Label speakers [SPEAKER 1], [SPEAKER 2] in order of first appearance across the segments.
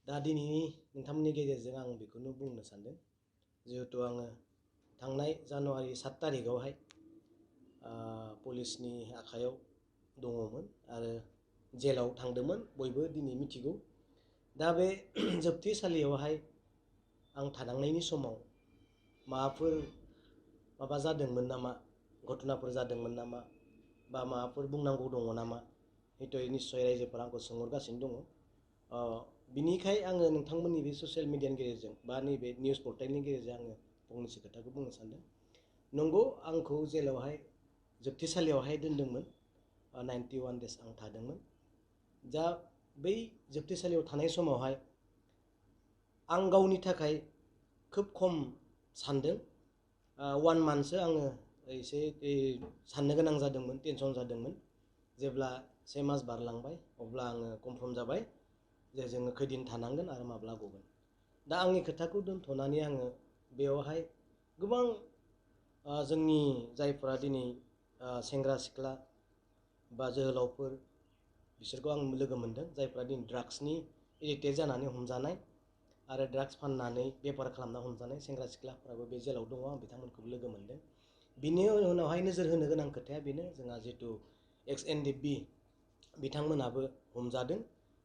[SPEAKER 1] दा दिनैनि नोंथांमोननि गेजेरजों आं बेखौनो बुंनो सानदों जिहेतु आङो थांनाय जानुवारि 7 तारिखआवहाय पुलिसनि आखायाव दङमोन आरो जेलाव थांदोंमोन बयबो दिनै मिथिगौ। दा बे जोबथेसालियावहाय आं थानांनायनि समाव माबाफोर माबा जादोंमोन नामा, घटनाफोर जादोंमोन नामा, बा माबाफोर बुंनांगौ दङ नामा, हयथ' निस्सय रायजोफोरा आंखौ सोंहरगासिनो दङ। बिनिखाय आङो नोंथांमोननि बे ससियेल मिडियानि गेजेरजों बा नैबे निउस पर्टेलनि गेजेरजों आङो फंनैसो खोथाखौ बुंनो सानदों। नंगौ, आंखौ जेलावहाय जोबथेसालियावहाय दोनदोंमोन, 91 days आं थादोंमोन। दा बै जोबथेसालियाव थानाय समावहाय आं गावनि थाखाय खोब खम सानदों। 1 monthसो आङो एसे साननो गोनां जादोंमोन, टेनसन जादोंमोन। जेब्ला 1 month बारलांबाय अब्ला आङो कनफार्म जाबाय जे जोङो खैदिन थानांगोन आरो माब्ला गगोन। दा आंनि खोथाखौ दोनथ'नानै आङो बेयावहाय गोबां जोंनि जायफोरा दिनै सेंग्रा सिख्ला बा जोहोलावफोर बिसोरखौ आं लोगो मोनदों, जायफ्रा दिनै ड्राग्सनि एडिक्टेड जानानै हमजानाय आरो ड्राग्स फाननानै बेफार खालामना हमजानाय सेंग्रा सिख्लाफ्राबो बे जेलाव दङ। आं बिथांमोनखौबो लोगो मोनदों। बिनि उनावहाय नोजोर होनो गोनां खोथाया बेनो, जोंहा जितु एक्स-एनडिएफबि बिथांमोनाबो हमजादों।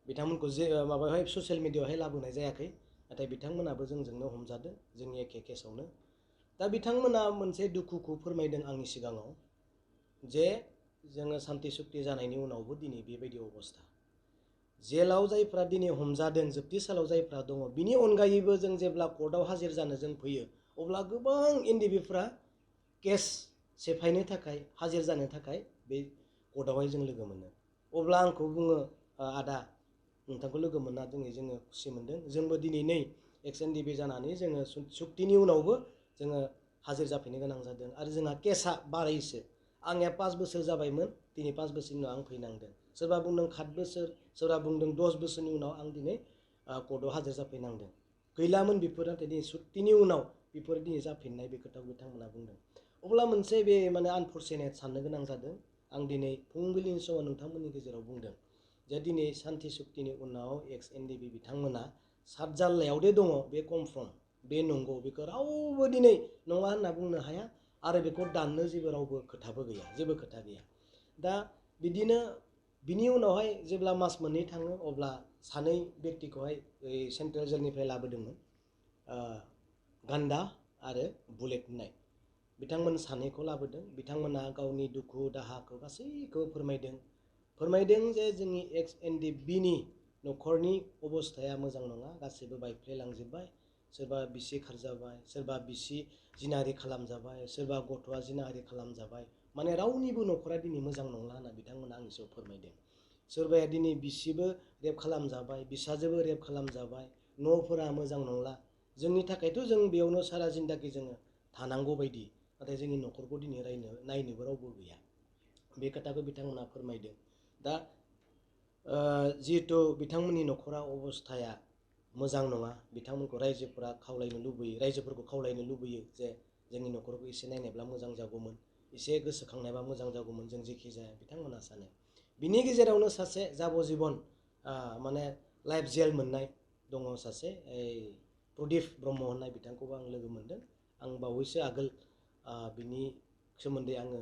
[SPEAKER 1] बिथांमोनखौ जे माबायावहाय ससियेल मिडियायावहाय लाबोनाय जायाखै, नाथाय बिथांमोनाबो जोंजोंनो हमजादों, जोंनि एखे केसावनो। दा बिथांमोना मोनसे दुखुखौ फोरमायदों आंनि सिगाङाव जे जोङो सान्ति सुक्ति जानायनि उनावबो दिनै बेबायदि अबस्था। जेलाव जायफ्रा दिनै हमजादों, जोबथेसालियाव जायफ्रा दङ, बिनि अनगायैबो जों जेब्ला कर्टआव हाजिर जानो जों फैयो अब्ला गोबां एनडिएफबिफ्रा केस सेफायनो थाखाय, हाजिर जानो थाखाय बे कर्टआवहाय जों लोगो मोनो। अब्ला आंखौ बुङो, आदा नोंथांखौ लोगो मोनना दिनै जोङो खुसि मोनदों। जोंबो दिनै नै एक्स-एनडिएफबि जानानै जोङो सुक्तिनि उनावबो जोङो हाजिर जाफैनो गोनां जादों आरो जोंहा केसा बारायसो। आंनिया 5 बोसोर जाबायमोन, दिनै 5 बोसोरनि उनाव आं फैनांदों। सोरबा बुंदों 7 बोसोर, सोरबा बुंदों 10 बोसोरनि उनाव आं दिनै कर्टआव हाजिर जाफैनांदों। गैलामोन बेफोर, नाथाय दिनै सुक्तिनि उनाव बेफोर दिनै जाफिननाय, बे खोथाखौ बिथांमोना बुंदों। अब्ला मोनसे बे माने आनफरचुनेट साननो गोनां जादों। आं दिनै फुंबिलिनि समाव नोंथांमोननि गेजेराव बुंदों जे दिनै सान्ति सुक्तिनि उनाव एक्स-एनडिएफबि बिथांमोना सातजाल्लायाव दे दङ, बे कनफार्म, बे नंगौ, बेखौ रावबो दिनै नङा होनना बुंनो हाया आरो बेखौ दाननो जेबो रावबो खोथाबो गैया, जेबो खोथा गैया। दा बिदिनो बिनि उनावहाय जेब्ला मास मोननै थाङो अब्ला सानै बेक्तिखौहाय सेन्ट्रेल जेलनिफ्राय लाबोदोंमोन, गान्दा आरो बुलेट होननाय बिथांमोन सानैखौ लाबोदों। बिथांमोना गावनि दुखु दाहाखौ गासैखौबो फोरमायदों जे जोंनि एक्स-एनडिएफबिनि न'खरनि अबस्थाया मोजां नङा, गासैबो बायफ्लेलांजोब्बाय। सोरबा बिसि खारजाबाय, सोरबा बिसि जिनाहारि खालामजाबाय, सोरबा गथ'आ जिनाहारि खालामजाबाय। माने रावनिबो न'खरा दिनै मोजां नंला होनना बिथांमोना आंनि सायाव फोरमायदों। सोरबाया दिनै बिसिबो रेप खालामजाबाय, बिसाजोबो रेप खालामजाबाय, न'फोरा मोजां नंला। जोंनि थाखायथ' जों बेयावनो सारा जिन्दागि जोङो थानांगौ बायदि, नाथाय जोंनि न'खरखौ दिनै नायनोबो रावबो गैया। बे खोथाखौ बिथांमोना फोरमायदों। दा जिहेतु बिथांमोननि न'खरा अबस्थाया मोजां नङा, बिथांमोनखौ रायजोफोरखौ खावलायनो लुबैयो जे जोंनि न'खरखौ एसे नायनायब्ला मोजां जागौमोन, एसे गोसोखांनायबा मोजां जागौमोन, जों जेखि जाया बिथांमोना सानो। बिनि गेजेरावनो सासे जाब'जिबन माने लाइफ जेल मोननाय दङ सासे, प्रदिप ब्रह्म होननाय बिथांखौबो आं लोगो मोनदों। आं बावैसो आगोल बिनि सोमोन्दै आङो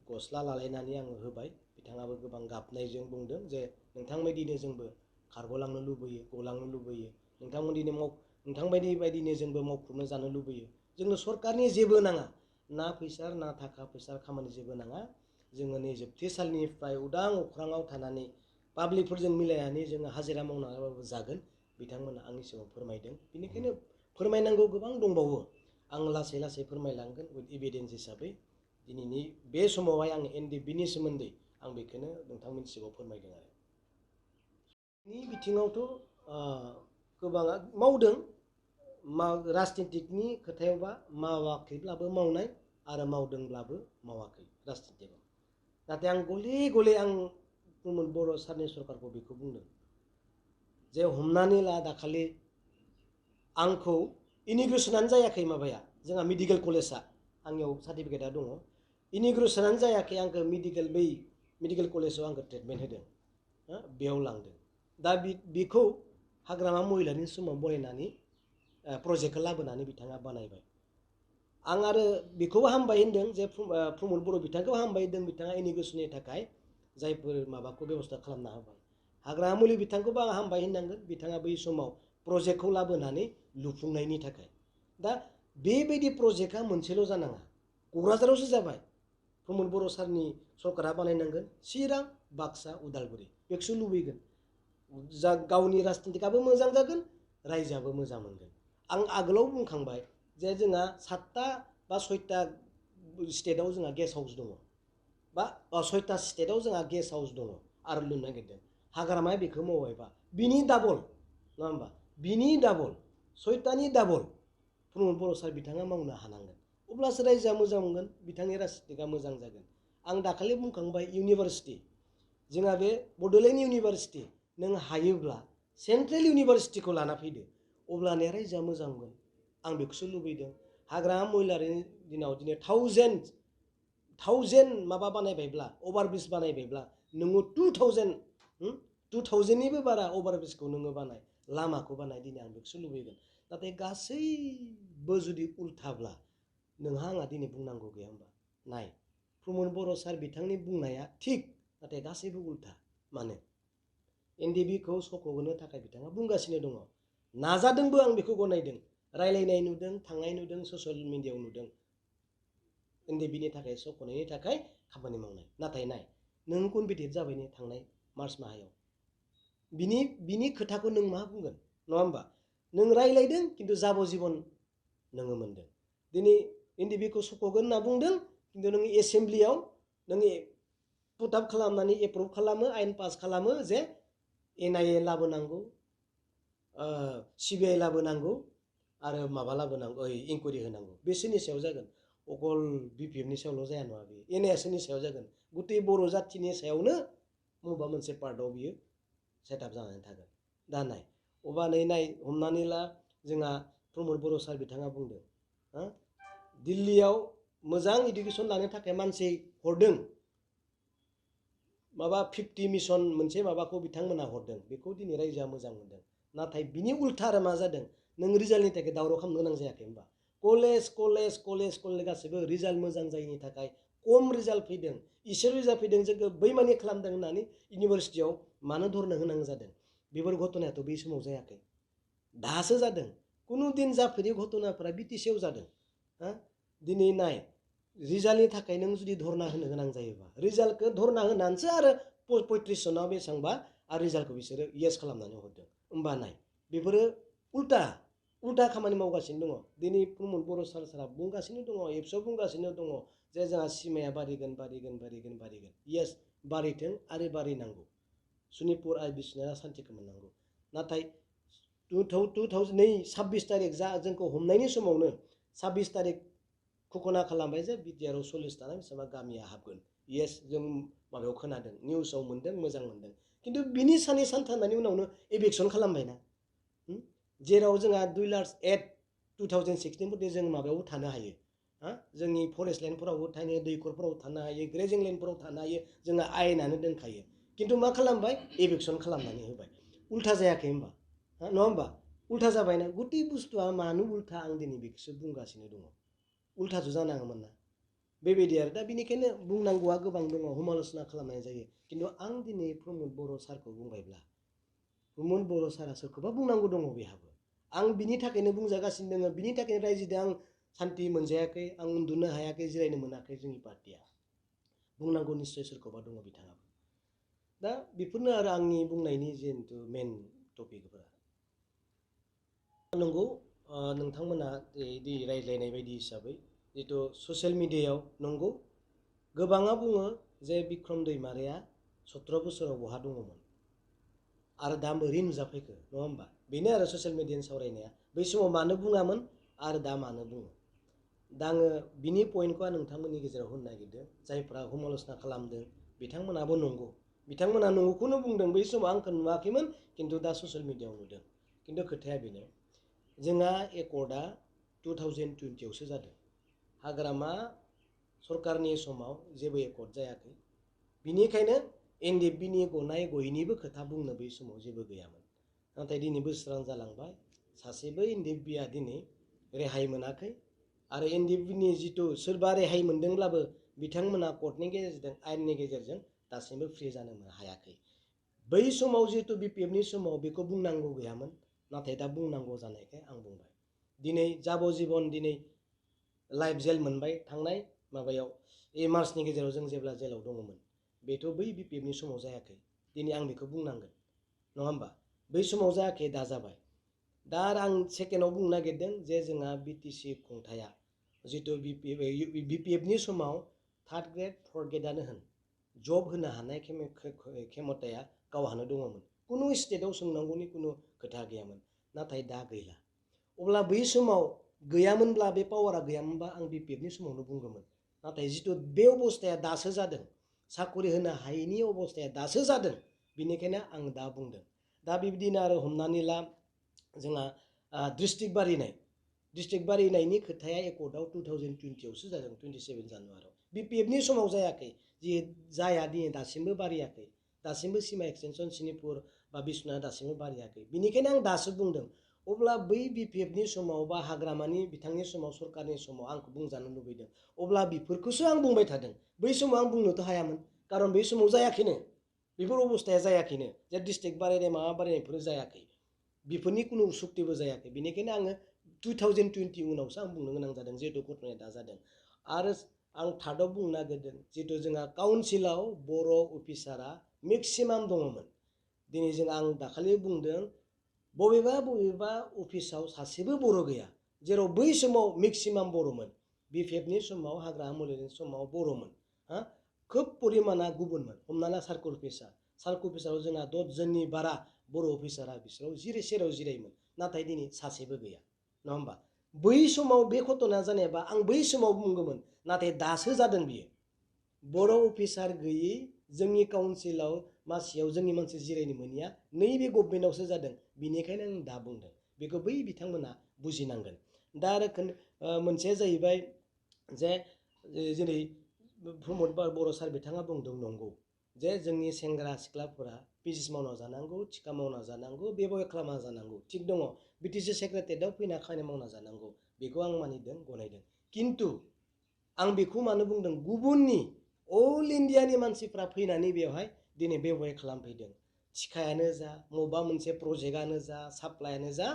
[SPEAKER 1] गस्ला लालायनानै आङो होबाय। बिथाङाबो गोबां गाबनायजों बुंदों जे नोंथांबायदिनो जोंबो खारग'लांनो लुबैयो, गलांनो लुबैयो, नोंथांबायदि बायदिनो जोंबो मावख्रुमनो जानो लुबैयो। जोंनो सरकारनि जेबो नाङा, ना फैसा ना थाखा फैसा खामानि जेबो नाङा। जोङो नै जोबथेसालिनिफ्राय उदां अख्राङाव थानानै पाब्लिकफोरजों मिलायनानै जोङो हाजिरा मावनानैबाबो जागोन, बिथांमोना आंनि सिगाङाव फोरमायदों। बेनिखायनो फोरमायनांगौ गोबां दंबावो, आं लासै लासै फोरमायलांगोन उइथ एभिडेन्स हिसाबै। दिनैनि बे समावहाय आं एनडिएफबिनि सोमोन्दै आं बेखौनो नोंथांमोननि सिगाङाव फोरमायदों आरो। नि बिथिङावथ' गोबाङा मावदों, राजनितिकनि खोथायावबा मावाखैब्लाबो मावनाय आरो मावदोंब्लाबो मावाखै राजनितिकआव। नाथाय आं गले गले आं बर' सारनि सरकारखौ बेखौ बुंदों जे हमनानै ला दाखालि आंखौ इनिग्रेसनानो जायाखै, माबाया जोंहा मेडिकेल कलेजआ, आंनियाव सार्टिफिकेटआ दङ, इनिग्रेसनानो जायाखै, आंखौ मेडिकेल कलेजाव आंखौ ट्रिटमेन्ट होदों, बेयाव लांदों। दा बेखौ हाग्रामा महिलानि समाव बनायनानै प्रजेक्टखौ लाबोनानै बिथाङा बानायबाय। आं आरो बेखौबो हामबाय होनदों जे प्रमद बर' बिथांखौ हामबाय होनदों बिथाङा इनिगेसननि थाखाय जायफोर माबाखौ बेबस्था खालामना होबाय। हाग्रामा मुलि बिथांखौबो आं हामबाय होननांगोन बिथाङा बै समाव प्रजेक्टखौ लाबोनानै लुफुंनायनि थाखाय। दा बेबायदि प्रजेक्टआ मोनसेल' जानाङा, क'क्राझारावसो जाबाय। प्रमद बर' सारनि सरकारा बानायनांगोन चिरां, बाक्सा, उदालगुरि बेखौसो लुबैगोन। जा गावनि राजनिथिकआबो मोजां जागोन, रायजोआबो मोजां मोनगोन। आं आगोलाव बुंखांबाय जे जोंहा 7टा बा 6टा स्टेटआव जोंहा गेस्ट हाउस दङ, बा 6टा स्टेटआव जोंहा गेस्ट हाउस दङ आरो लुनो नागिरदों। हाग्रामाया बेखौ मावबायबा बिनि डाबल, नङा होमबा? बिनि डाबल 6टानि डाबल प्रमद बर' सार बिथाङा मावनो हानांगोन। अब्लासो रायजोआ मोजां मोनगोन, बिथांनि राजनिथिकआ मोजां जागोन। आं दाखालि बुंखांबाय इउनिभारसिटि, जोंहा बे बड'लेण्ड इउनिभारसिटि नों हायोब्ला सेन्ट्रेल इउनिभारसिटिखौ लाना फैदो, अब्लानिया रायजोआ मोजां मोनगोन। आं बेखौसो लुबैदों। हाग्रामा महिलारिनि दिनाव दिनै थाउजेन्ड माबा बानायबायब्ला, अभारब्रिज बानायबायब्ला नोङो 2000निबो बारा अभारब्रिजखौ नोङो बानाय, लामाखौ बानाय। दिनै आं बेखौसो लुबैगोन। नाथाय गासैबो जुदि उल्थाब्ला नोंहा आंहा दिनै बुंनांगौ गैया होमबा? नाय, प्रमद बर' सार बिथांनि बुंनाया थिग, नाथाय गासैबो उल्था। मानो? एनडिएफबिखौ सख'होनो थाखाय बिथाङा बुंगासिनो दङ, नाजादोंबो, आं बेखौ गनायदों। रायलायनाय नुदों, थांनाय नुदों, ससियेल मिडियायाव नुदों एनडिएफबिनि थाखाय सख'नायनि थाखाय खामानि मावनाय। नाथाय नाय, नों कनभिटेट जाबाय ने थांनाय मार्च माहायाव, बिनि खोथाखौ नों मा बुंगोन, नङा होमबा? नों रायलायदों खिन्थु जाब'जिबन नोङो मोनदों। दिनै एनडिएफबिखौ सख'गोन होनना बुंदों, खिन्थु नों एसेमब्लियाव नों पुटआप खालामनानै एप्रुभ खालामो, आयेन पास खालामो जे एनआइए लाबोनांगौ, सिबिआइ लाबोनांगौ आरो माबा लाबोनांगौ, इनकुवारि होनांगौ। बिसोरनि सायाव जागोन, अकल बिपिएफनि सायावल' जाया नङा, बे एनआइएसनि सायाव जागोन। गुटै बर' जाथिनि सायावनो बबेबा मोनसे पार्टआव बियो सेटआप जानानै थागोन। दा नाय, अबा नाय, हमनानै ला जोंहा प्रमद बर' सार बिथाङा बुंदों दिल्लीयाव मोजां इडुकेसन लानो थाखाय मानसि हरदों, माबा 50 मिशन मोनसे माबाखौ बिथांमोना हरदों, बेखौ दिनै रायजोआ मोजां मोनदों। नाथाय बिनि उल्था आरो मा जादों, नों रिजाल्टनि थाखाय दावराव खालामनो गोनां जायाखै होमबा? कलेज गासैबो रिजाल्ट मोजां जायैनि थाखाय खम रिजाल्ट फैदों, इसोर रिजाल्ट फैदों जोंखौ बैमानि खालामदों होननानै इउनिभारसिटियाव मानो धरनो होनांगौ जादों? बेफोर घटनायाथ' बै समाव जायाखै, दासो जादों। कुनु दिन जाफेरै घटनाफोरा बिटिसिआव जादों। दिनै नाय, रिजाल्टनि थाखाय नों जुदि धरना होनो गोनां जायोबा, रिजाल्टखौ धरना होनानैसो आरो 35 जनाव बेसेबांबा आरो रिजाल्टखौ बिसोरो येस खालामनानै हरदों। होमबा नाय, बेफोरो उल्टा खामानि मावगासिनो दङ। दिनै प्रमद बर' सारा बुंगासिनो दङ, एबसुआव बुंगासिनो दङ जे जोंहा सिमाया बारिगोन। येस, बारिथों आरो बारिनांगौ। सनितपुर आरो बिसनाथआ सान्तिखौ मोननांगौ। नाथाय 26 तारिख जोंखौ हमनायनि समावनो 26 तारिख घोषणा खालामबाय जे बिटिआरआव 40टा बेसेबां गामिया हाबगोन। येस, जों माबायाव खोनादों, निउसाव मोनदों, मोजां मोनदों। खिन्थु बिनि साननै सानथामनि उनावनो एभिकसन खालामबायना, जेराव जोंहा 2,08,2016 जों माबायावबो थानो हायो, जोंनि फरेस्ट लेन्डफोरावबो थानो हायो, दैखरफोराव थानो हायो, ग्रेजिं लेन्डफोराव थानो हायो, जोंहा आयेनानो दोनखायो। खिन्थु मा खालामबाय, एभिकसन खालामनानै होबाय। उल्था जायाखै होमबा? नङा होमबा? उल्था जाबायना। गुटै बुस्थुआ मानो उल्था, आं दिनै बेखौसो बुंगासिनो दङ। उल्थासो जानाङामोन ना, बेबायदि आरो। दा बेनिखायनो बुंनांगौआ गोबां दङ, समाल'सना खालामनाय जायो। खिन्थु आं दिनै प्रमद बर' सारखौ बुंबायब्ला, प्रमद बर' सारा सोरखौबा बुंनांगौ दङ बेहाबो। आं बिनि थाखायनो बुंजागासिनो दङ, बिनि थाखायनो रायजोजों आं सान्थि मोनजायाखै, आं उन्दुनो हायाखै, जिरायनो मोनाखै। जोंनि पार्टिया बुंनांगौ निस्सय सोरखौबा दङ बिथाङाबो। दा बेफोरनो आरो आंनि बुंनायनि जिहेतु मेन टपिकफोरा। नंगौ, नोंथांमोना रायज्लायनाय बायदि हिसाबै जितु ससियेल मिडियायाव नंगौ गोबाङा बुङो जे बिक्रम दैमारिया 17 बोसोराव बहा दङमोन आरो दा बोरै नुजाफैखो, नङा होमबा? बेनो आरो ससियेल मिडियानि सावरायनाया। बै समाव मानो बुङामोन आरो दा मानो बुङो। दा आङो बिनि पइन्टखौ नोंथांमोननि गेजेराव होनो नागिरदों। जायफ्रा समाल'सना खालामदों बिथांमोनाबो नंगौ, बिथांमोना नंगौखौनो बुंदों। बै समाव आंखौ नुवाखैमोन, खिन्थु दा ससियेल मिडियायाव नुदों। खिन्थु खोथाया बेनो, जोंहा एकर्डआ 2020आवसो जादों। हाग्रामा सरकारनि समाव जेबो एकर्ड जायाखै। बिनिखायनो एनडिएफबिनि गनाय गयैनिबो खोथा बुंनो बै समाव जेबो गैयामोन। नाथाय दिनै बोसोरानो जालांबाय सासेबो एनडिएफबिआ दिनै रेहाय मोनाखै आरो एनडिएफबिनि जिथु सोरबा रेहाय मोनदोंब्लाबो बिथांमोना कर्टनि गेजेरजों आयेननि गेजेरजों दासिमबो फ्रि जानो हायाखै। बै समाव जितु बिपिएफनि समाव बेखौ बुंनांगौ गैयामोन, नाथाय दा बुंनांगौ जानायखाय आं बुंबाय। दिनै जाब'जिबन दिनै लाइफ जेल मोनबाय थांनाय माबायाव मार्चनि गेजेराव जों जेब्ला जेलाव दङमोन, बेथ' बै बिपिएफनि समाव जायाखै। दिनै आं बेखौ बुंनांगोन, नङा होमबा? बै समाव जायाखै, दा जाबाय। दा आं सेकेन्डआव बुंनो नागिरदों जे जोंहा बिटिसि खुंथाया जितु बिपिएफनि समाव थार्ड ग्रेड फर्थ ग्रेडआनो होन जब होनो हानाय खेमताया गावहानो दङमोन। कुनु स्टेटआव सोंनांगौनि कुनु खोथा गैयामोन, नाथाय दा गैला। अब्ला बै समाव गैयामोनब्ला, बे पावारा गैयामोनबा आं बिपिएफनि समावनो बुंगौमोन। नाथाय जितु बे अबस्थाया दासो जादों, साकरि होनो हायैनि अबस्थाया दासो जादों, बेनिखायनो आं दा बुंदों। दा बिबदिनो आरो हमनानै ला जोंहा डिस्ट्रिक्ट बारिनायनि खोथाया एकर्डआव 2020आवसो जादों, 27 जानुवारियाव। बिपिएफनि समाव जायाखै, जि जाया दिनै दासिमबो बारियाखै। दासिमबो सिमा एक्सटेनसन सिनिपुर बा बिश्वनाथ दासिमबो बारियाखै। बेनिखायनो आं दासो बुंदों। अब्ला बै बिपिएफनि समाव बा हाग्रामानि बिथांनि समाव सरकारनि समाव आंखौ बुंजानो लुबैदों, अब्ला बेफोरखौसो आं बुंबाय थादों। बै समाव आं बुंनोथ' हायामोन, खारन बै समाव जायाखैनो, बेफोर अबस्थाया जायाखैनो, जे डिस्ट्रिक्ट बारायनाय माबा बारायनायफोर जायाखै, बेफोरनि कुनु सुक्तिबो जायाखै। बेनिखायनो आङो 2020 उनावसो आं बुंनो गोनां जादों, जिहेतु घटनाया दा जादों। आरो आं थार्डआव बुंनो नागिरदों, जितु जोंहा काउन्सिलाव बर' अफिसारा मेक्सिमाम दङमोन। दिनै आं दाखालि बुंदों, बबेबा अफिसाव सासेबो बर' गैया, जेराव बै समाव मेक्सिमाम बर'मोन। बिपिएफनि समाव हाग्रा मुलिनि समाव बर'मोन, खोब परिमाना गुबुनमोन। हमना ला सार्कल अफिसाराव जोंहा 10 जननि बारा बर' अफिसारा बिसोराव सेराव जिरायोमोन, नाथाय दिनै सासेबो गैया, नङा होमबा? बै समाव बे घटनाया जानायबा आं बै समाव बुंगौमोन, नाथाय दासो जादों बियो। बर' अफिसार गैयै जोंनि काउन्सिलाव मासियाव जोंनि मानसि जिरायनो मोनैया नैबे गभर्नमेन्टआवसो जादों। बेनिखायनो आं दा बुंदों, बेखौ बै बिथांमोना बुजिनांगोन। दा आरो मोनसेया जाहैबाय जे जेरै प्रमद बर' सार बिथाङा बुंदों, नंगौ जे जोंनि सेंग्रा सिख्लाफोरा बिजनेस मावना जानांगौ, थिखा मावना जानांगौ, बेब'या खालामना जानांगौ, थिग दङ। बिटिसि सेक्रेटारियेटआव फैना खामानि मावना जानांगौ, बेखौ आं मानिदों, गनायदों। खिन्थु आं बेखौ मानो बुंदों, गुबुननि अल इण्डियानि मानसिफ्रा फैनानै बेवहाय दिनै बेब'या खालामफैदों। थिखायानो जा, बबेबा मोनसे प्रजेक्टआनो जा, साप्लायानो जा,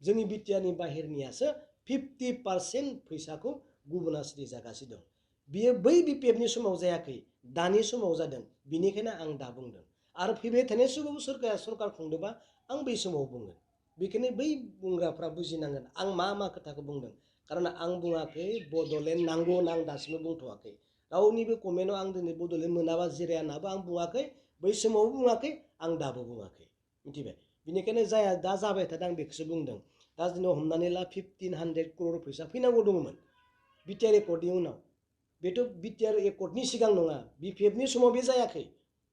[SPEAKER 1] जोंनि बिटिआरनि बाहेरनियासो 50% फैसाखौ गुबुना सिरि जागासिनो दं। बियो बै बिपिएफनि समाव जायाखै, दानि समाव जादों। बेनिखायनो आं दा बुंदों। आरो फैबाय थानाय समाव सरकार खुंदोंबा आं बै समाव बुंगोन। बेखायनो बै बुंग्राफ्रा बुजिनांगोन आं मा खोथाखौ बुंदों। खारन आं बुङाखै बड'लेण्ड नांगौ होनना आं दासिमबो बुंथ'वाखै। रावनिबो कमेन्टआव आं दिनै बड'लेण्ड मोनाबा जिराया होननाबो आं बुङाखै, बै समावबो बुङाखै, आं दाबो बुङाखै, मिथिबाय? बेनिखायनो जाया दा जाबाय थादों, आं बेखौसो बुंदों। दा दिनै हमनानै ला 1500 crore फैसा फैनांगौ दङमोन बिटिआर एकर्डनि उनाव। बेथ' बिटिआर एकर्डनि सिगां नङा, बिपिएफनि समाव बे जायाखै।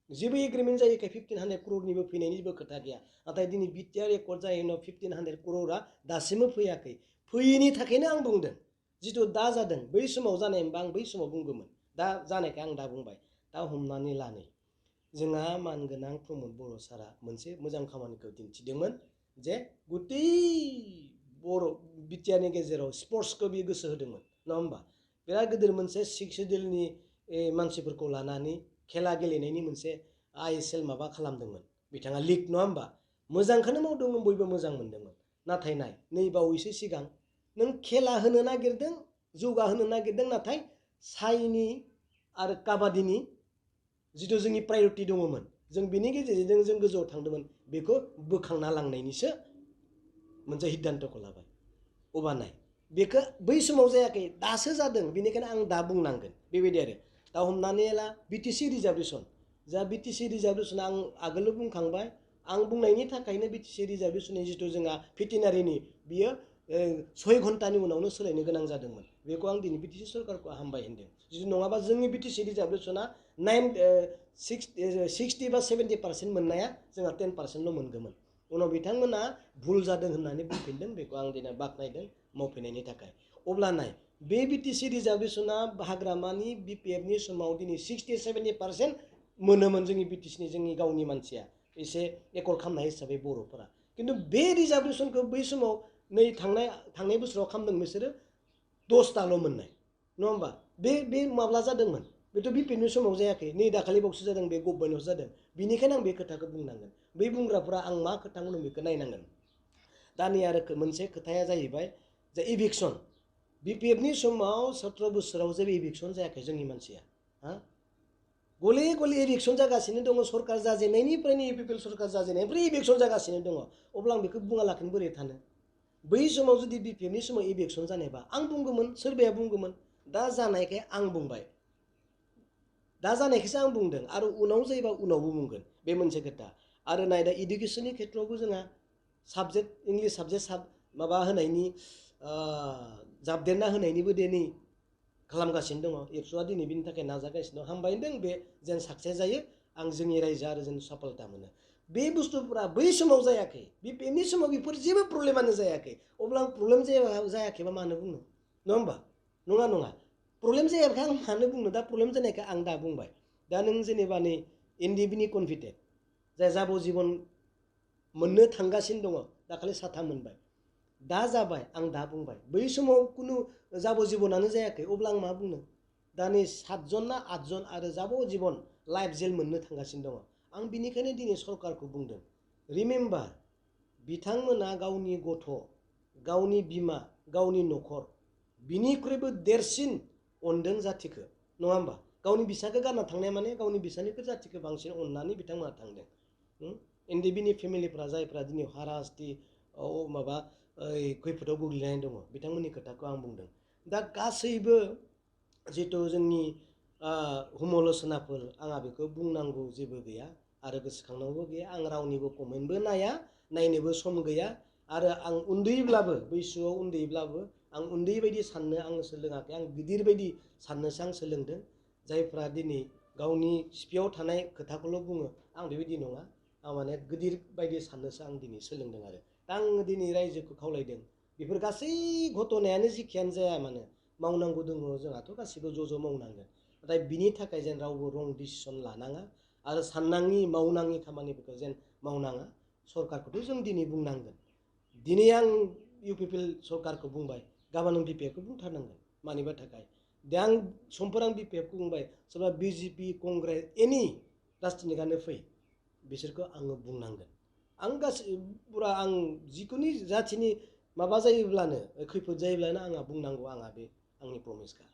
[SPEAKER 1] जेबो एग्रिमेन्ट जायैखाय 1500 crore फैनायनि जेबो खोथा गैया। नाथाय दिनै बिटिआर एकर्ड जायैनि उनाव 1500 crore दासिमबो फैयाखै। फैयैनि थाखायनो आं बुंदों, जिथु दा जादों, बै समाव जानायमोनबा आं बै समाव बुंगौमोन। दा जानायखाय आं दा बुंबाय। दा हमनानै ला नै जोंहा मानगोनां प्रमद बर' सारा मोनसे मोजां खामानिखौ दिन्थिदोंमोन, जे गुतै बर' बिटिआरनि गेजेराव स्पर्ट्सखौ बियो गोसो होदोंमोन, नङा होमबा? बिराद गिदिर मोनसे 6 सिडिउलनि मानसिफोरखौ लानानै खेला गेलेनायनि मोनसे ISL माबा खालामदोंमोन बिथाङा, लिग, नङा होमबा? मोजांखौनो मावदोंमोन, बयबो मोजां मोनदोंमोन। नाथाय नै बावैसो सिगां नों खेला होनो नागिरदों, जौगाहोनो नागिरदों, नाथाय साइनि आरो काबादिनि जिथु जोंनि प्रायरिटि दङमोन, जों बिनि गेजेरजों जों गोजौआव थांदोंमोन, बेखौ बोखांना लांनायनिसो मोनसे सिद्धान्तखौ लाबाय। अबानाय बेखौ बै समाव जायाखै, दासो जादों। बेनिखायनो आं दा बुंनांगोन, बेबायदि आरो। दा हमनानै ला बिटिसि रिजार्भेसन, जा बिटिसि रिजार्भेसन आं आगोल बुंखांबाय। आं बुंनायनि थाखायनो बिटिसि रिजार्भेसननि जिथु जोंहा भेटेनारिनि बियो 6 घन्टानि उनावनो सोलायनो गोनां जादोंमोन। बेखौ आं दिनै बिटिसि सरकारखौ हामबाय होनदों। जुदि नङाबा जोंनि बिटिसि रिजार्भेसना 60 बा 70% मोननाया जोंहा 10%ल' मोनगौमोन। उनाव बिथांमोना भुल जादों होननानै बुंफिनदों, बेखौ आं दिनै बाख्नायदों मावफैनायनि थाखाय। अब्ला नाय, बे बिटिसि रिजार्भेसना हाग्रामानि बिपिएफनि समाव दिनै 60-70% मोनोमोन जोंनि बिटिसिनि जोंनि गावनि मानसिया। एसे एकर्ड खालामनाय हिसाबै बर'फोरा खिन्थु बे रिजार्भेसनखौ बै समाव नै थांनाय बोसोराव खालामदों बिसोरो 10टाल' मोननाय नङा होमबा बे माब्ला जादोंमोन बेथ' बिपिएफनि समाव जायाखै नै दाखालि बावसो जादों बे गभर्नमेन्टआवसो जादों बिनिखायनो आं बे खोथाखौ बुंनांगोन बै बुंग्राफोरा आं मा खोथा बुंदों बेखौ नायनांगोन दा नै आरो मोनसे खोथाया जाहैबाय जे इभिक्सन बिपिएफनि समाव 17 बोसोराव जेबो इभिक्सन जायाखै जोंनि मानसिया हा गले गले इभिक्सन जागासिनो दङ सरकार जाजेननायनिफ्रायनो इउपिपिएल सरकार जाजेननायनिफ्राय इभिक्सन जागासिनो दङ अब्ला आं बेखौ बुङालाखैनो बोरै थानो बै समाव जुदि बिपिएफनि समाव इभिक्सन जानायबा आं बुंगौमोन सोरबाया बुंगौमोन दा जानायखाय आं बुंबाय दा जानायखौसो आं बुंदों आरो उनाव जायोबा उनावबो बुंगोन बे मोनसे खोथा आरो नाय दा इडुकेसननि खेथ्रआवबो जोंहा साबजेक्ट इंलिश साबजेक्ट माबा होनायनि जाबदेरना होनायनिबो दिनै खालामगासिनो दङ एबसुआ दिनै बिनि थाखाय नाजागासिनो दं हामबाय होनदों बे जेन साक्सेस जायो आं जोंनि रायजो आरो जों सफलता मोनो बे बुस्थुफोरा बै समाव जायाखै बेनि समाव बेफोर जेबो प्रब्लेमानो जायाखै अब्ला आं प्रब्लेम जायाखैबा मानो बुंनो नङा होमबा नङा प्रब्लेम जायाखै आं मानो बुंनो दा प्रब्लेम जानायखाय आं दा बुंबाय दा नों जेनेबा नै एनडिएफबिनि कनभिटेड जाय जाब' जिबन मोननो थांगासिनो दङ दाखालि 7 मोनबाय दा जाबाय आं दा बुंबाय बै समाव खुनु जाब' जिबनानो जायाखै अब्ला आं मा बुंनो दा नै 7 जन ना 8 जन आरो जाब' जिबन लाइफ जेल मोननो थांगासिनो दङ आं बिनिखायनो दिनै सरकारखौ बुंदों रिमेम्बार बिथांमोना गावनि गथ' गावनि बिमा गावनि न'खर बिनिख्रुइबो देरसिन अनदों जाथिखौ नङा होमबा गावनि बिसाखौ गारना थांनाय माने गावनि बिसानिख्रुइ जाथिखौ बांसिन अननानै बिथांमोना थांदों एनडिएफबिनि फेमिलिफ्रा जायफ्रा दिनै हाराहास्ति माबा खैफोदाव गोग्लैनानै दङ बिथांमोननि खोथाखौ आं बुंदों दा गासैबो जिथु जोंनि हुमलसनाफोर आंहा बेखौ बुंनांगौ जेबो गैया आरो गोसोखांनांगौ गैया आं रावनिबो कमेन्टबो नाया नायनोबो सम गैया आरो आं उन्दैब्लाबो बैसोआव उन्दैब्लाबो आं उन्दै बायदि साननो आं सोलोङाखै आं गिदिर बायदि साननोसो आं सोलोंदों जायफ्रा दिनै गावनि सिफियाव थानाय खोथाखौल' बुङो आं बेबायदि नङा आं माने गिदिर बायदि साननोसो आं दिनै सोलोंदों आरो दा आं दिनै रायजोखौ खावलायदों बेफोर गासै घटनायानो जिखियानो जाया मानो मावनांगौ दङ जोंहाथ' गासिबो ज' मावनांगोन नाथाय बिनि थाखाय जेन रावबो रं डिसिसन लानाङा आरो साननाङि मावनाङि खामानिफोरखौ जेन मावनाङा सरकारखौथ' जों दिनै बुंनांगोन दिनै आं इउपिपिएल सरकारखौ बुंबाय गाबोन आं बिपिएफखौ बुंथारनांगोन मानिबा थाखाय दा आं समफोर आं बिपिएफखौ बुंबाय सोरबा बिजेपि कंग्रेस एनि राजनितिकआनो फै बिसोरखौ आङो बुंनांगोन आं गासै पुरा आं जिखुनु जाथिनि माबा जायोब्लानो खैफोद जायोब्लानो आंहा बुंनांगौ आंहा बे आंनि प्रमिसखा